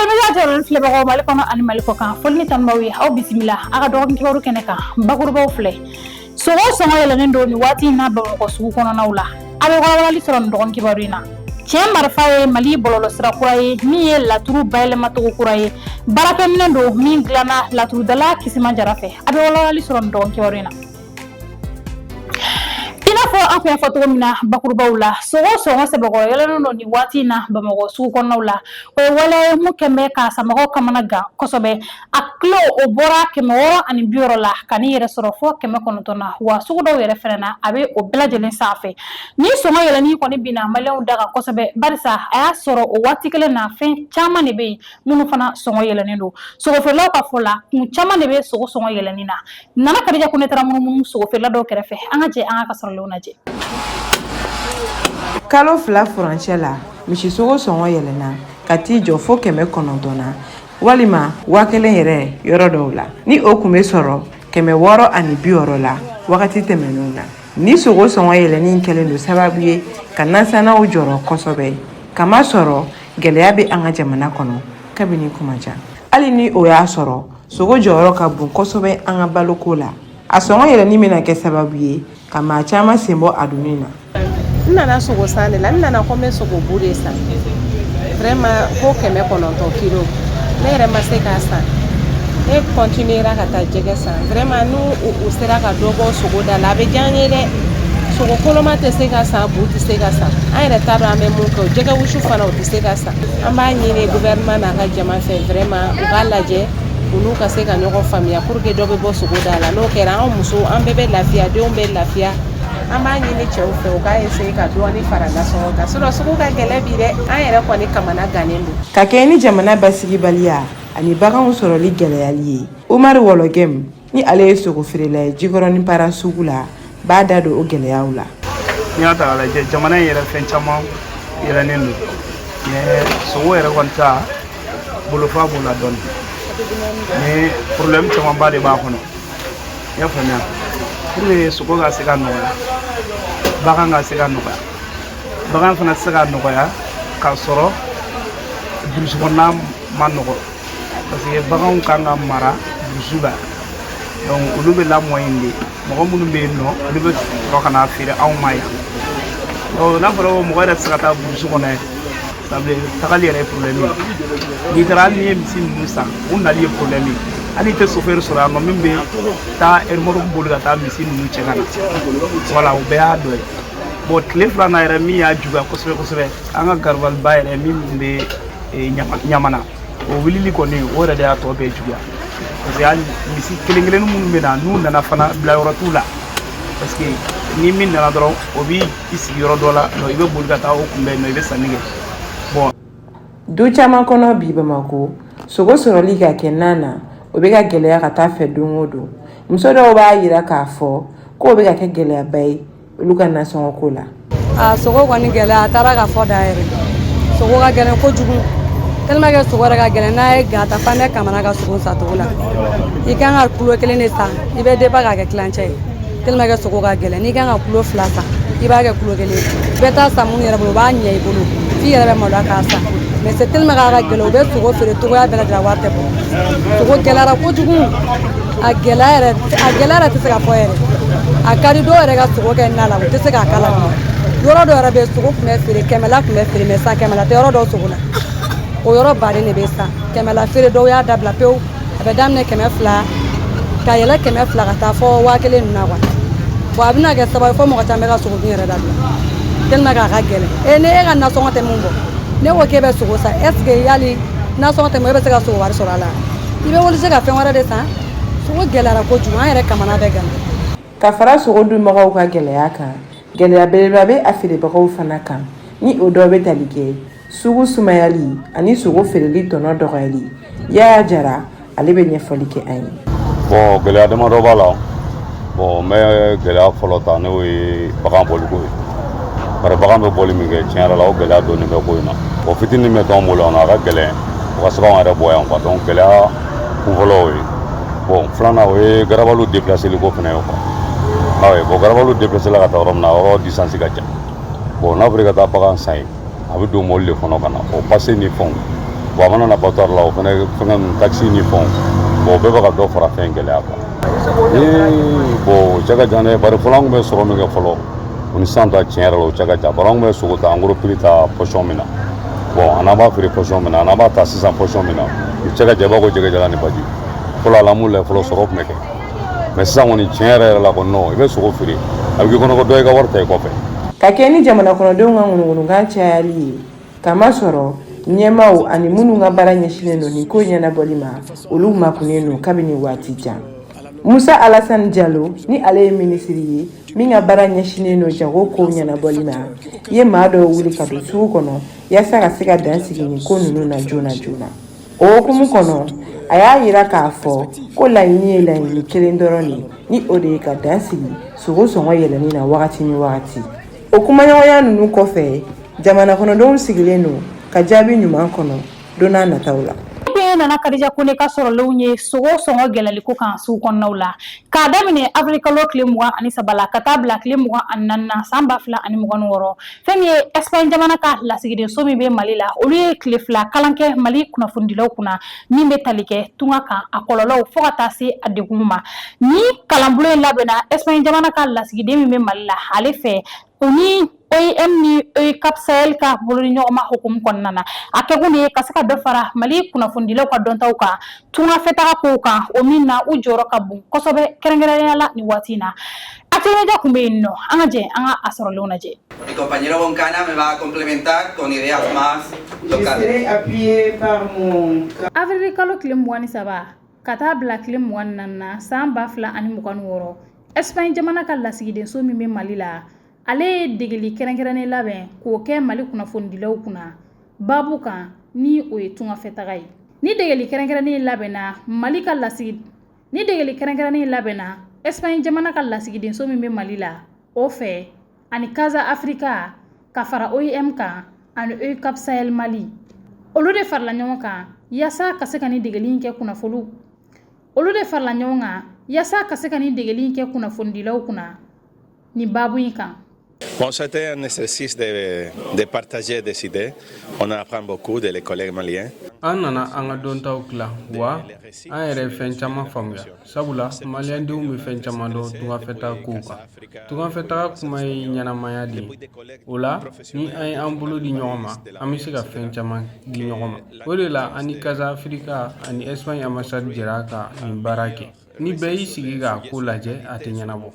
Média jɔyɔrɔ filɛbagaw, Mali kɔnɔ ani Mali kɔ kan, foli ni tanu b'aw ye. Aw bisimila a ka dɔgɔkun kibaru kɛnɛ kan. Bakurubaw filɛ: sogo sɔngɔ yɛlɛnnen don nin waati in na Bamakɔ sugu kɔnɔnaw la. A bɛ walawalali sɔrɔ nin dɔgɔkun kibaru in na. Tiɲɛ marifa ye Mali bɔlɔlɔsira kura ye min ye laturu bayɛlɛmacogo kura ye. Baarakɛminɛ don min dilanna laturudala Kisima Jara fɛ. A bɛ walawalali sɔrɔ nin dɔgɔkun kibaru in na. I n'a fɔ an tun y'a fɔ cogo min na bakurubaw la, sogo sɔngɔ sɛbɛkɔrɔ yɛlɛnnen don nin waati in na Bamakɔ sugu kɔnɔnaw la. O ye waleya ye mun kɛn bɛ ka sanbagaw kamana gan kosɛbɛ. A kilo o bɔra 660 la ka n'i yɛrɛ sɔrɔ fɔ 900 na, wa sugu dɔw yɛrɛ fɛnɛ na, a bɛ o bɛɛ lajɛlen sanfɛ. Ni sɔngɔ yɛlɛnni kɔni binna Maliyɛnw da kan kosɛbɛ, barisa a y'a sɔrɔ o waati kelen na, fɛn caman de bɛ yen minnu fana sɔngɔ yɛlɛnnen don. Sogofeerelaw ka fɔ la, kun caman de bɛ sogo sɔngɔ yɛlɛnni na. Nana Kadija Kone taara munumunu sogofeerela dɔw kɛrɛfɛ. An ka jɛ an ka sɔrɔlenw lajɛ. Kalo 2 furancɛ la, misisogo sɔngɔ yɛlɛnna ka t'i jɔ fo 900 na, walima 1000 yɛrɛ yɔrɔ dɔw la, ni o tun bɛ sɔrɔ 660 la wagati tɛmɛnenw na. Ni sogo sɔngɔ yɛlɛnni kɛlen don sababu ye ka nasannaw jɔrɔ kosɛbɛ, kamasɔrɔ gɛlɛya bɛ an ka jamana kɔnɔ kabini kuma jan. Hali ni o y'a sɔrɔ sogo jɔyɔrɔ ka bon kosɛbɛ an ka baloko la, a sɔngɔ yɛlɛnni bɛna kɛ sababu ye ka maa caman sen bɔ a dunni na. N nana sogo san de la. N nana ko n bɛ sogo bu de san. Vraiment, ko 900 kilo, ne yɛrɛ ma se k'a san. Ne continuera ka taa jɛgɛ san. Vraiment, n'u u sera ka dɔ bɔ sogo da la, a bɛ diya n ye dɛ. Sogo koloma tɛ se ka san, bu tɛ se ka san. An yɛrɛ t'a dɔn an bɛ mun kɛ. O jɛgɛ wusu fana, o tɛ se ka san. An b'a ɲini gouvernement n'a ka jama fɛ, vraiment, u k'a lajɛ, u n'u ka se ka ɲɔgɔn faamuya pour que dɔ bɛ bɔ sogo da la. N'o kɛra, an musow, an bɛɛ bɛ lafiya, denw bɛ lafiya. An b'a ɲini cɛw fɛ, u k'a essayer ka dɔɔni fara nasɔngɔ kan, sinon sugu ka gɛlɛn bi dɛ. An yɛrɛ kɔni kamana gannen don. Ka kɛɲɛ ni jamana basigibaliya ani baganw sɔrɔli gɛlɛyali ye, Umaru Wɔlɔgɛm, ni ale ye sogo feerela ye Jikɔrɔni Para sugu la, b'a da don o gɛlɛyaw la. N'i y'a ta k'a lajɛ, jamana in yɛrɛ, fɛn caman yɛlɛnnen don, mais sogo yɛrɛ kɔni ta bolofa b'o la dɔɔni, mais problème camanba de b'a kɔnɔ. I y'a faamuya? Pour que sogo ka se ka nɔgɔya, bagan ka se ka nɔgɔya, bagan fana tɛ se ka nɔgɔya k'a sɔrɔ burusi kɔnɔna ma nɔgɔ, parce que baganw kan ka mara burusu la. Donc olu bɛ lamɔ yen de. Mɔgɔ minnu bɛ yen nɔ, olu bɛ sɔrɔ ka n'a feere anw ma yan. Donc n'a fɔra ko mɔgɔ yɛrɛ tɛ se ka taa burusi kɔnɔ yɛrɛ, sabu tagali yɛrɛ ye problème ye. N'i taara, hali n'i ye misi ninnu san, u nali ye problème ye. Hali i tɛ chauffeur sɔrɔ yan nɔ min bɛ taa remorque boli ka taa misi ninnu cɛ ka na. Voilà, o bɛɛ y'a dɔ ye. Bon, tile filanan yɛrɛ min y'a juguya kosɛbɛ kosɛbɛ, an ka garabaliba yɛrɛ min bɛ Ɲamana, o wulili kɔni, o yɛrɛ de y'a tɔ bɛɛ juguya, parce que hali misi kelen kelennin minnu bɛ na, n'u nana fana, bilayɔrɔ t'u la, parce que ni min nana dɔrɔn, o b'i sigi yɔrɔ dɔ la, i bɛ boli ka taa o kunbɛn nɔ, i bɛ sanni kɛ. Bon. Du caman kɔnɔ bi Bamakɔ, sogo sɔrɔli ka kɛ nan na, o bɛ ka gɛlɛya ka taa fɛ don o don. Muso dɔw b'a yira k'a fɔ k'o bɛ ka kɛ gɛlɛyaba ye olu ka nasɔngɔ ko la. A sogo kɔni gɛlɛya, a taara ka fɔ da yɛrɛ. Sogo ka gɛlɛn kojugu, tellement que sogo yɛrɛ ka gɛlɛn. N'a ye ga ta fan bɛɛ kamana ka sogo san cogo la, i kan ka kilo kelen de san, i bɛ débat k'a kɛ tilancɛ ye, tellement que sogo ka gɛlɛn. N'i kan ka kilo 2 san, i b'a kɛ kilo kelen ye. I bɛ taa san minnu yɛrɛ bolo, u b'a ɲɛ i bolo f'i yɛrɛ bɛ maloya k'a san. Mais c'est tellement k'a ka gɛlɛn, u bɛ sogo feere cogoya bɛɛ lajɛlen, wari tɛ bɔ. Sogo gɛlɛyara kojugu, a gɛlɛya yɛrɛ, a gɛlɛya yɛrɛ tɛ se ka fɔ yɛrɛ. A ka di dɔw yɛrɛ ka sogo kɛ na la, u tɛ se k'a kala bilen. Yɔrɔ dɔw yɛrɛ bɛ, sogo tun bɛ feere kɛmɛ la, tun bɛ feere, mais san kɛmɛ la tɛ yɔrɔ dɔw sogo la. O yɔrɔ baden de bɛ san kɛmɛ la feere, dɔw y'a dabila pewu. A bɛ daminɛ 200 ka yɛlɛ, 200 ka taa fɔ 1000 ninnu na quoi. Bon, a bɛna kɛ sababu ye fo mɔgɔ caman bɛ ka sogo dun yɛrɛ dabila, tellement k'a ka gɛlɛn. E ni e ka nasɔngɔ tɛ min bɔ, ne ko k'e bɛ sogo san, est ce que yali nasɔngɔ tɛ min bɔ, e bɛ se ka sogo wari sɔrɔ a la? I bɛ obligé ka fɛn wɛrɛ de san. Sogo gɛlɛyara kojugu, an yɛrɛ kamana bɛ gana. Ka fara sogo dunbagaw ka gɛlɛya kan, gɛlɛya belebeleba bɛ a feerebagaw fana kan, ni o dɔ bɛ tali kɛ sugu sumayali ani sogo feereli tɔnɔ dɔgɔyali. Yaya Jara, ale bɛ ɲɛfɔli kɛ an ye. Bon, gɛlɛya damadɔ b'a la. Bon, n bɛ gɛlɛya fɔlɔ ta, n'o ye bagan bɔliko ye, bari bagan bɛ bɔli min kɛ, tiɲɛ yɛrɛ la, o gɛlɛya dɔɔnin bɛ ko in na. Bon, fitinin min bɛ to an bolo yan nɔ, a ka gɛlɛn o ka se k'anw yɛrɛ bɔ yan quoi. Donc gɛlɛya kunfɔlɔ o ye. Bon, filanan, o ye garabaliw déplaceli ko fana ye quoi. Ah oui, bon, garabaliw déplacé la ka taa yɔrɔ min na, yɔrɔ distance ka jan. Bon, n'a fɔra i ka taa bagan san yen, a bɛ don mobili de kɔnɔ ka na o passe ni fɛnw. Bon, a mana na abattoir la, o fana fɛngɛ ninnu, taxe ni fɛnw, bon, o bɛɛ bɛ ka dɔ fara fɛn gɛlɛya kan. Ee, bon, o cɛ ka jan dɛ, bari fɔlɔ an tun bɛ sɔrɔ min kɛ fɔlɔ, o ni sisan ta, tiɲɛ yɛrɛ la, o cɛ ka jan, bari an tun bɛ sogo ta en gros prix ta position min na, bon, a n'an b'a feere position min na, a n'an b'a ta sisan position min na, o cɛ ka jan, i b'a fɔ ko jɛgɛjalan ni baji. Fɔlɔ, alhamdulilayi, fɔlɔ sɔrɔ tun bɛ kɛ, mais sisan kɔni, tiɲɛ yɛrɛ yɛrɛ la kɔni, non, i bɛ sogo feere, a bɛ k'i kɔnɔ ko dɔ y'i ka wari ta i kɔfɛ. Ka kɛ ni jamana kɔnɔdenw ka ŋunuŋunukan cayali ye, kamasɔrɔ ɲɛmaaw ani minnu ka baara ɲɛsinnen don nin ko ɲɛnabɔli ma, olu makunnen don kabini waati jan. Musa Alasani Jalo, ni ale ye minisiri ye min ka baara ɲɛsinnen don jago kow ɲɛnabɔli ma, ye maa dɔw wuli ka don sugu kɔnɔ yaasa ka se ka dan sigi nin ko ninnu na joona joona. O hukumu kɔnɔ, a y'a yira k'a fɔ ko laɲini ye laɲini kelen dɔrɔn de, ni o de ye ka dan sigi sogo sɔngɔ yɛlɛnni na wagati ni wagati. O kumaɲɔgɔnya ninnu kɔfɛ, jamana kɔnɔdenw sigilen don ka jaabi ɲuman kɔnɔ don n'a nataw la. Bɛɛ nana Kadija Kone ka sɔrɔlenw ye sogo sɔngɔ gɛlɛyaliko kan sugu kɔnɔnaw la, k'a daminɛ avril kalo tile 23 la ka taa bila tile 24 na san 2026. Fɛn min ye Espagne jamana ka lasigidenso min bɛ Mali la, olu ye tile 2 kalan kɛ Mali kunnafonidilaw kunna min bɛ tali kɛ tunga kan, a kɔlɔlɔw, fo ka taa se a degun ma. Ni kalanbulon in labɛnna Espagne jamana ka lasigiden min bɛ Mali la ale fɛ, o ni OIM ni EUCAP Sahel ka bolodiɲɔgɔnma hukumu kɔnɔna na, a kɛkun de ye ka se ka dɔ fara Mali kunnafonidilaw ka dɔntaw kan tungafɛtaga kow kan, o min na u jɔyɔrɔ ka bon kosɛbɛ, kɛrɛnkɛrɛnnenya la nin waati in na. Actu kun bɛ yen nɔ, an ka jɛ an ka a sɔrɔlenw lajɛ. Mi compañero Boncana me va a complementar con ideas más locales. Appuyé par mon Avril kalo tile 23 ka taa bila tile 24 na san 2026, Espagne jamana ka lasigidenso min bɛ Mali la, ale ye degeli kɛrɛnkɛrɛnnen labɛn k'o kɛ Mali kunnafonidilaw kunna baabu kan, ni o ye tungafɛtaga ye. Ni degeli kɛrɛnkɛrɛnnen labɛnna Mali ka lasigi ni degeli kɛrɛnkɛrɛnnen labɛnna Espagne jamana ka lasigidenso min bɛ Mali la o fɛ, ani Casa Africa ka fara OIM kan ani EUCAP Sahel Mali, olu de farala ɲɔgɔn kan yaasa ka se ka nin degeli in kɛ kunnafoniw olu de farala ɲɔgɔn kan yaasa ka se ka nin degeli in kɛ kunnafonidilaw kunna nin baabu in kan. Bon, c'était un exercice de partager des idées. On apprend beaucoup de les collègues maliens. An nana an ka dɔntaw tila wa an yɛrɛ ye fɛn caman faamuya, sabula maliyɛndenw bɛ fɛn caman dɔn tungafɛtaga kow kan. Tungafɛtaga kuma ye ɲɛnamaya de ye. O la, ni an ye an bolo di ɲɔgɔn ma, an bɛ se ka fɛn caman di ɲɔgɔn ma. O de la, an ni Casa Africa ani Espagne ambassade jɛra ka nin baara kɛ. Ni bɛɛ y'i sigi k'a ko lajɛ, a tɛ ɲɛnabɔ.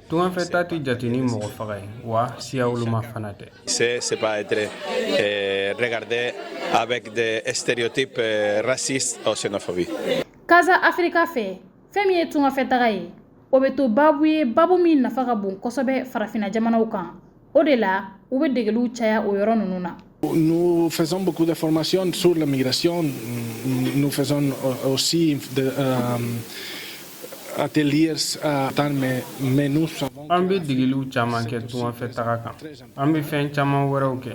Tungafɛta tɛ jate ni mɔgɔ faga ye wa siya woloma fana tɛ. C'est pas être regardé avec des stéréotypes racistes ou xénophobie. Casa Africa fɛ, fɛn min ye tungafɛtaga ye, o bɛ to baabu ye, baabu min nafa ka bon kosɛbɛ farafinna jamanaw kan. O de la, u bɛ degeliw caya o yɔrɔ ninnu na. Nous faisons beaucoup de formations sur la migration. Nous faisons aussi des ateliers, mais nous savons An bɛ degeliw caman kɛ tungafɛtaga kan, an bɛ fɛn caman wɛrɛw kɛ.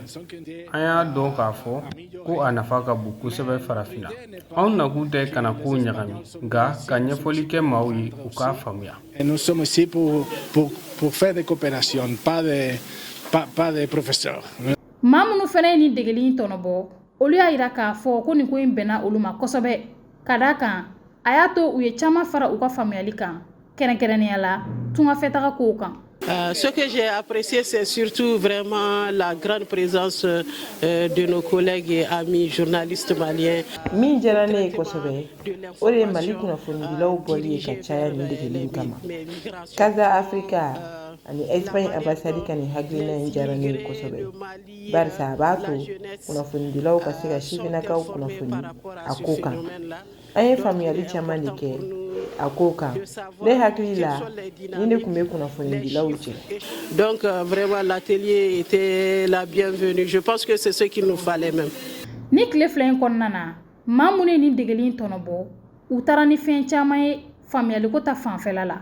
An y'a dɔn k'a fɔ ko a nafa ka bon kosɛbɛ farafinna. Anw nakun tɛ kana kow ɲagami, nka ka ɲɛfɔli kɛ maaw ye, u k'a faamuya. Et nous sommes ici pour faire des coopérations, pas de professeurs. Maa minnu fana ye nin degeli in tɔnɔbɔ, olu y'a yira k'a fɔ ko nin ko in bɛnna olu ma kosɛbɛ, ka d'a kan a y'a to u ye caman fara u ka faamuyali kan, kɛrɛnkɛrɛnnenya la tungafɛtaga kow kan. Ce que j'ai apprécié, c'est surtout vraiment la grande présence de nos collègues et amis journalistes maliens. Min diyara ne ye kosɛbɛ, o de ye Mali kunnafonidilaw bɔli ye ka caya nin degeli in kama. Casa Africa ani Espagne ambassade ka nin hakilina in diyara ne ye kosɛbɛ, barisa a b'a to kunnafonidilaw ka se ka sifinnakaw kunnafoni a ko kan. An ye faamuyali caman de kɛ a ko kan. Ne hakili la, ni ne tun bɛ kunnafonidilaw cɛ. Donc vraiment, l'atelier était la bienvenue. Je pense que c'est ce qu'il nous fallait même. Ni tile 2 in kɔnɔna na, maa minnu ye nin degeli in tɔnɔbɔ, u taara ni fɛn caman ye faamuyaliko ta fanfɛla la.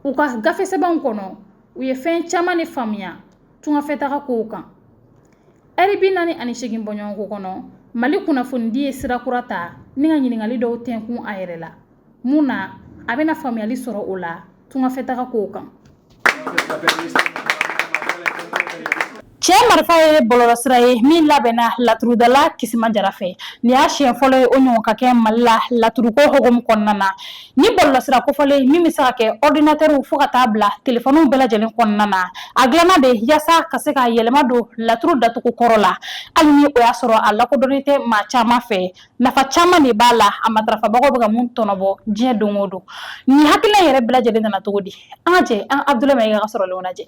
U ka gafe sɛbɛnw kɔnɔ, u ye fɛn caman de faamuya tungafɛtaga kow kan. Ɛri 48 bɔɲɔgɔnko kɔnɔ, Mali kunnafonidi ye sira kura ta ni ka ɲininkali dɔw tɛnkun a yɛrɛ la, mun na a bɛna faamuyali sɔrɔ o la tungafɛtaga kow kan. Cɛ marifa ye bɔlɔlɔsira ye min labɛnna laturudala Kisima Jara fɛ. Nin y'a siɲɛ fɔlɔ ye o ɲɔgɔn ka kɛ Mali la laturuko hukumu kɔnɔna na. Ni bɔlɔlɔsira kofɔlen min bɛ se ka kɛ ordinateur fo ka taa bila telefɔniw bɛɛ lajɛlen kɔnɔna na, a dilanna de yaasa ka se ka yɛlɛma don laturu dacogo kɔrɔ la. Hali ni o y'a sɔrɔ a lakodɔnnen tɛ maa caman fɛ, nafa caman de b'a la a matarafabagaw bɛ ka mun tɔnɔbɔ diɲɛ don o don. Nin hakilina yɛrɛ bɛɛ lajɛlen nana cogo di? An ka jɛ an Abudulayi Mayiga ka sɔrɔlenw lajɛ.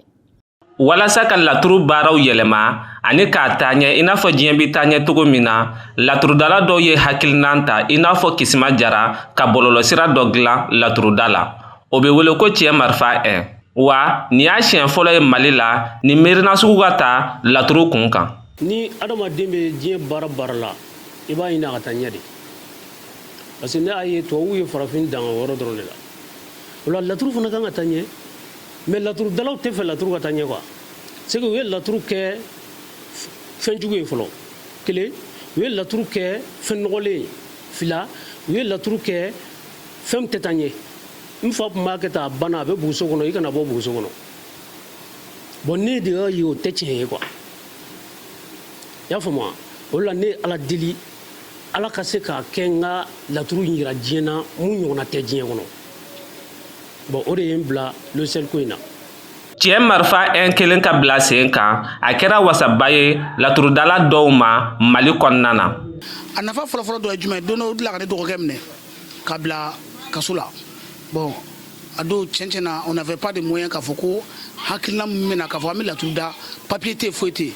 Walasa ka laturu baaraw yɛlɛma ani k'a taa ɲɛ i n'a fɔ diɲɛ bɛ taa ɲɛ cogo min na, laturudala dɔw ye hakilinan ta i n'a fɔ Kisima Jara ka bɔlɔlɔsira dɔ dilan laturuda la. O bɛ wele ko Cɛ Marifa 1. Wa nin y'a siɲɛ fɔlɔ ye Mali la nin miirina sugu ka ta laturu kun kan. Ni adamaden bɛ diɲɛ baara baara la, i b'a ɲini a ka taa ɲɛ de, parce que ne y'a ye tubabuw ye farafin dan o yɔrɔ dɔrɔn de la. O la laturu fana kan ka taa ɲɛ, mais laturudalaw tɛ fɛ laturu ka taa ɲɛ quoi. C'est que u ye laturu kɛ fɛn jugu ye fɔlɔ, kelen. U ye laturu kɛ fɛn nɔgɔlen ye, fila. U ye laturu kɛ fɛn tɛ taa ɲɛ. N fa tun b'a kɛ tan, a banna, a bɛ buguso kɔnɔ, i kana bɔ buguso kɔnɔ. Bon, ne de y'a ye o tɛ tiɲɛ ye quoi, i y'a faamu wa? O la ne ye Ala deli, Ala ka se k'a kɛ n ka laturu yira diɲɛ na mun ɲɔgɔnna tɛ diɲɛ kɔnɔ. Bon, o de ye n bila logiciel ko in na. Cɛ Marifa 1 kelen ka bila sen kan, a kɛra wasaba ye laturudala dɔw ma Mali kɔnɔna na. A nafa fɔlɔfɔlɔ dɔ ye jumɛn ye? Don dɔ dilan ka ne dɔgɔkɛ minɛ ka bila kaso la. Bon, a don, tiɲɛ tiɲɛ na, on n'avait pas de moyen k'a fɔ ko hakilina min bɛ na k'a fɔ an bɛ laturu da, papier tɛ yen, foyi tɛ yen.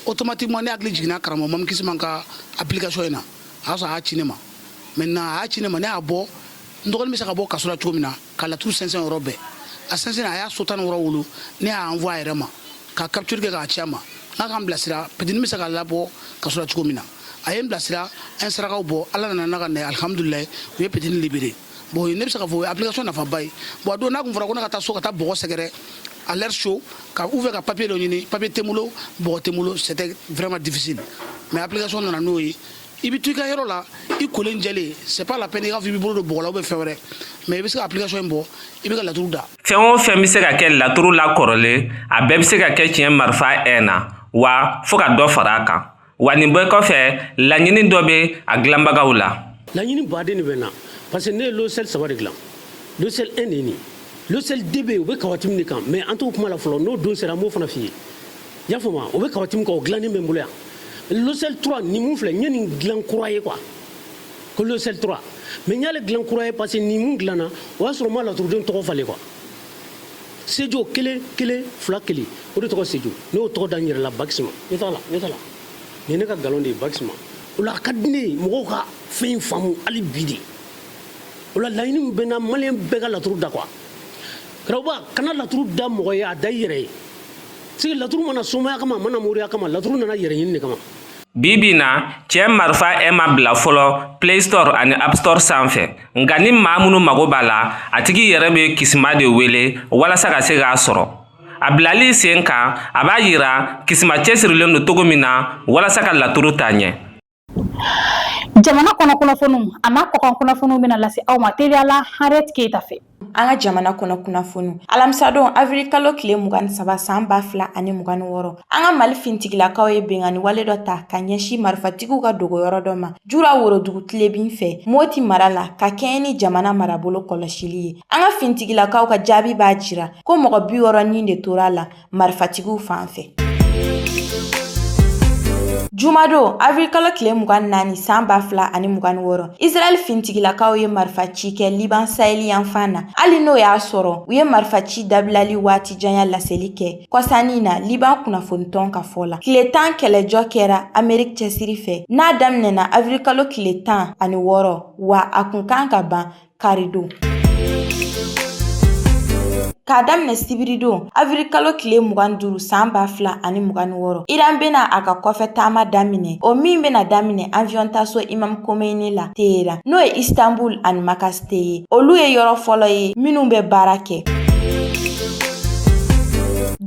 Automatiquement ne hakili jiginna karamɔgɔ Mamu Kisima ka application in na. A y'a sɔrɔ a y'a ci ne ma. Maintenant a y'a ci ne ma, ne y'a bɔ, n dɔgɔnin bɛ se ka bɔ kaso la cogo min na ka laturu sɛnsɛn yɔrɔ bɛɛ. A sɛnsɛn, a y'a so 16 wolo. Ne y'a envoyé a yɛrɛ ma ka capture kɛ k'a ci a ma n k'a k'an bilasira, petini bɛ se ka labɔ kaso la cogo min na. A ye n bilasira, an ye sarakaw bɔ, Ala nana n'a ka na ye, alihamudulilayi, u ye petini libéré. Bon, ne bɛ se k'a fɔ o ye application nafaba ye. Bon, a don n'a kun fɔra ko ne ka taa so ka taa bɔgɔ sɛgɛrɛ à l'air chaud ka ou bien ka papier dɔ ɲini, papier tɛ n bolo, bɔgɔ tɛ n bolo, c'était vraiment difficile. Mais application nana n'o ye, i bɛ to i ka yɔrɔ la, i kolen jɛlen, c'est pas la peine i k'a fɔ i b'i bolo don bɔgɔ la ou bien fɛn wɛrɛ, mais i bɛ se ka application in bɔ, i bɛ ka laturu da. Fɛn o fɛn bɛ se ka kɛ laturu la kɔrɔlen, a bɛɛ bɛ se ka kɛ Tiɲɛ Marifa 1 na, wa fo ka dɔ fara a kan. Wa nin bɛɛ kɔfɛ, laɲini dɔ bɛ a dilanbagaw la. Laɲini baden de bɛ n na, parce que ne ye logiciel saba de dilan. Logiciel 1 de ye nin, logiciel 2 bɛ yen, o bɛ kawati min de kan, mais an t'o kuma la fɔlɔ. N'o don sera, an b'o fana f'i ye, i y'a faamu? O bɛ kawati min kan, o dilannen bɛ n bolo yan. Logiciel 3 nin mun filɛ, n ye nin dilan kura ye quoi, ko logiciel 3. Mais n y'ale dilan kura ye parce que nin mun dilanna, o y'a sɔrɔ n ma laturudenw tɔgɔ falen quoi. Sejo kelen kelen fila kelen, o de tɔgɔ Sejo. Ne y'o tɔgɔ da n yɛrɛ la, Bakisima. Ɲɛ t'a la, ɲɛ t'a la, nin ye ne ka galon de ye, Bakisima. O la a ka di ne ye mɔgɔw ka fɛn in faamu hali bi de. O la laɲini min bɛ n na, maliyɛn bɛɛ ka laturu da quoi. Karamɔgɔba, kana laturu da mɔgɔ ye, a da i yɛrɛ ye. C'est que laturu mana somaya kama, a mana moriya kama, laturu nana yɛrɛ ɲini de kama. Bi bi na, Cɛ Marifa 1 ma bila fɔlɔ Play Store ani App Store sanfɛ, nka ni maa minnu mago b'a la, a tigi yɛrɛ bɛ Kisima de wele walasa ka se k'a sɔrɔ. A bilali sen kan, a b'a yira Kisima cɛsirilen don cogo min na walasa ka laturu taa ɲɛ. Jamana kɔnɔ kunnafoniw a n'a kɔkan kunnafoniw bɛna lase aw ma teliya la Harriet Keita fɛ. An ka jamana kɔnɔ kunnafoniw, alamisadon avril kalo tile 23 san 2026, an ka Mali fintigilakaw ye binkanni wale dɔ ta ka ɲɛsin marifatigiw ka dogoyɔrɔ dɔ ma Jura worodugu tilebin fɛ, Moti mara la, ka kɛɲɛ ni jamana marabolo kɔlɔsili ye. An ka fintigilakaw ka jaabi b'a jira ko mɔgɔ 60 de tora la marifatigiw fan fɛ. Jumadon avril kalo tile 24 san 2026, Israɛl fintigilakaw ye marifa ci kɛ Liban saheli yanfan na, hali n'o y'a sɔrɔ u ye marifa ci dabilali waati janya laseli kɛ kɔsannin na, Liban kunnafonitɔn ka fɔ la. Tile 10 kɛlɛjɔ kɛra Ameriki cɛsiri fɛ, n'a daminɛna avril kalo tile 16, wa a kun kan ka ban karidon. K'a daminɛ sibiridon avril kalo tile 25 san 2026, Iran bɛna a ka kɔfɛ taama daminɛ, o min bɛna daminɛ avion taso Imam Khomeini la Teheran, n'o ye Istanbul ani Makaste ye, olu ye yɔrɔ fɔlɔ ye minnu bɛ baara kɛ.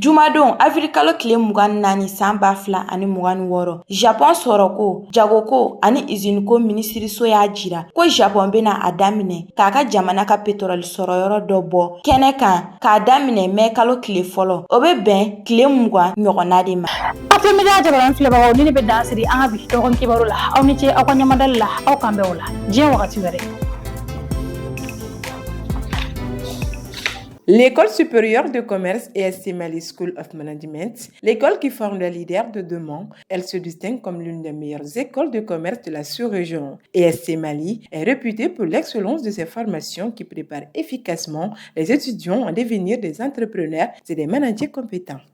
Jumadon awirilikalo tile 24 san 2026, Japon sɔrɔko, jagoko ani iziniko minisiriso y'a jira ko Japon bɛna a daminɛ k'a ka jamana ka petɔrɔli sɔrɔyɔrɔ dɔ bɔ kɛnɛ kan k'a daminɛ mɛ kalo tile fɔlɔ, o bɛ bɛn tile 20 ɲɔgɔnna de ma. Afrimedia jabaranin filɛbagaw, ni ne bɛ dan siri an ka bi dɔgɔkun kibaru la. Aw ni ce aw ka ɲamadali la, aw k'an bɛn o la diɲɛ wagati wɛrɛ. L'école supérieure de commerce ESC Mali School of Management, l'école qui forme les leaders de demain, elle se distingue comme l'une des meilleures écoles de commerce de la sous-région. ESC Mali est réputée pour l'excellence de ses formations qui préparent efficacement les étudiants à devenir des entrepreneurs et des managers compétents.